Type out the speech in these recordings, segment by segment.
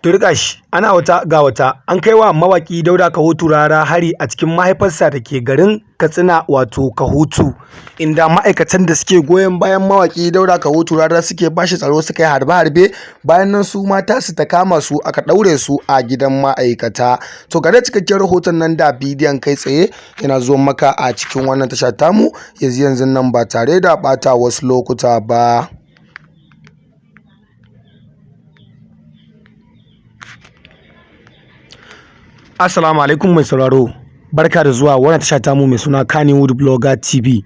Turƙashi, ana wata ga wata, an kai wa mawaƙi Dauda Kahutu Rara hari a cikin mahaifarsa da ke garin Katsina wato Kahutu, inda ma'aikatan da suke goyon bayan mawaƙi Dauda Kahutu Rara suke bashi tsaro suka yi harbe-harbe, bayan nan su ma tasu ta kama su aka ɗaure su a gidan ma'aikata. To ga dai cikakken rahoton nan da bidiyon kai tsaye yana zuwa maka a cikin wannan tasha tamu yanzu yanzun nan ba tare da ɓata wasu lokuta ba. Assalamu alaikum mai sauraro. Barka da zuwa wannan tasha tamu mai suna Kannywood Blogger TV.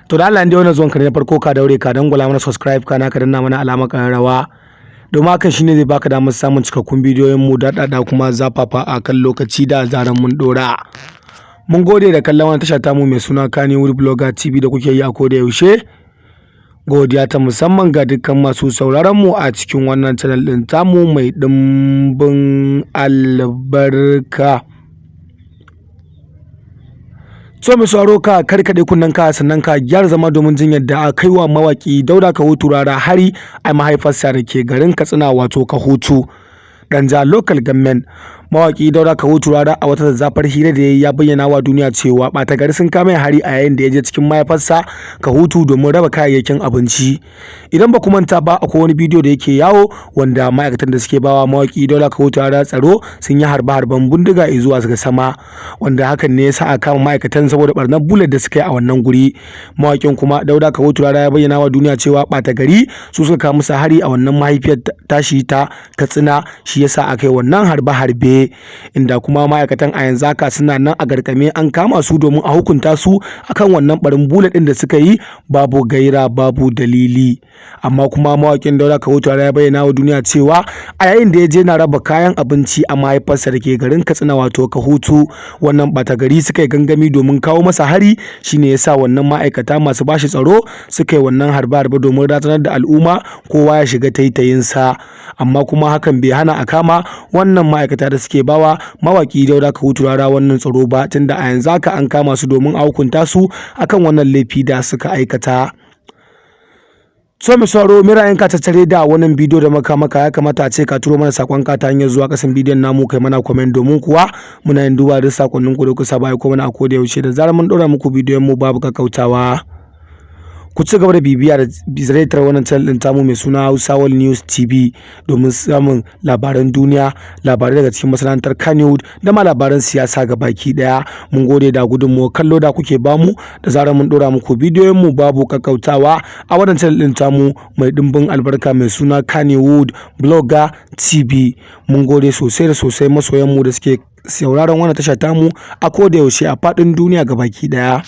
To da Allah, in dai wannan zuwan ka ne na farko, ka daure ka dangwala mana subscribe, kana ka danna mana alamar ƙararrawa. Domin hakan shine zai baka damar samun cikakkun bidiyoyin mu da daɗaɗa kuma zafafa a kan lokaci da zaran mun ɗora. Mun gode da kallon wannan tasha tamu mai suna Kannywood Blogger TV da kuke yi a koda yaushe. Godiya ta musamman ga dukkan masu sauraron mu a cikin wannan channel ɗin tamu mai ɗimbin albarka. So mai sauraro, ka karkaɗe kunnen ka, sannan ka gyara zama domin jin yadda aka kai wa mawaƙi Dauda Kahutu Rara hari a mahaifarsa da ke garin Katsina wato Kahutu, Danja Local Government. Mawaƙi Dauda Kahutu Rara, a wata zazzafar hira da ya yi, ya bayyana wa duniya cewa ɓata gari sun kama hari a yayin da ya je cikin mahaifarsa Kahutu domin raba kayayyakin abinci. Idan ba ku manta ba, akwai wani bidiyo da yake yawo wanda ma'aikatan da suke bawa mawaƙi Dauda Kahutu Rara tsaro sun yi harbe-harben bindiga zuwa ga sama, wanda hakan ne ya sa aka kama ma'aikatan saboda ɓarnar bullet da suka yi a wannan guri. Mawaƙin kuma Dauda Kahutu Rara ya bayyana wa duniya cewa ɓata gari su suka kawo masa hari a wannan mahaifiyar tashi ta Katsina, shi yasa aka yi wannan harbe-harbe, inda kuma ma'aikatan a yanzu haka suna nan a garkame, an kama su domin a hukunta su akan wannan barin bullet ɗin da suka yi babu gaira babu dalili. Amma kuma mawaƙin Dauda Kahutu ya bayyana wa duniya cewa a yayin da ya je na raba kayan abinci a mahaifarsa da ke garin Katsina wato Kahutu, wannan ɓata gari suka yi gangami domin kawo masa hari, shine yasa wannan ma'aikata masu bashi tsaro suka yi wannan harbe-harbe domin razanar da al'umma, kowa ya shiga taitayinsa. Amma kuma hakan bai hana a kama wannan ma'aikata da suke bawa mawaƙi Dauda Kahutu Rara wannan tsaro ba, tunda a yanzu haka an kama su domin a hukunta su akan wannan laifi da suka aikata. So mai sauraro, me ra'ayinka tattare da wannan bidiyo da muka maka? Ya kamata a ce ka turo mana sakon ka ta hanyar zuwa kasan bidiyon namu kai mana comment, domin kuwa muna yin duba da sakonnin ku da kuka saba aiko mana a koda yaushe da zarar mun ɗora muku bidiyon mu babu kakkautawa. Ku ci gaba da bibiya da ziyartar wannan channel ɗin tamu mai suna Hausa World News TV domin samun labaran duniya, labarai daga cikin masana'antar Kannywood da ma labaran siyasa ga baki ɗaya. Mun gode da gudunmuwar kallo da kuke bamu da zarar mun ɗora muku bidiyon mu babu kakkautawa a wannan channel ɗin tamu mai ɗimbin albarka mai suna Kannywood Blogger TV. Mun gode sosai da sosai, masoyan mu da suke sauraron wannan tasha tamu a koda yaushe a faɗin duniya gabaki ɗaya.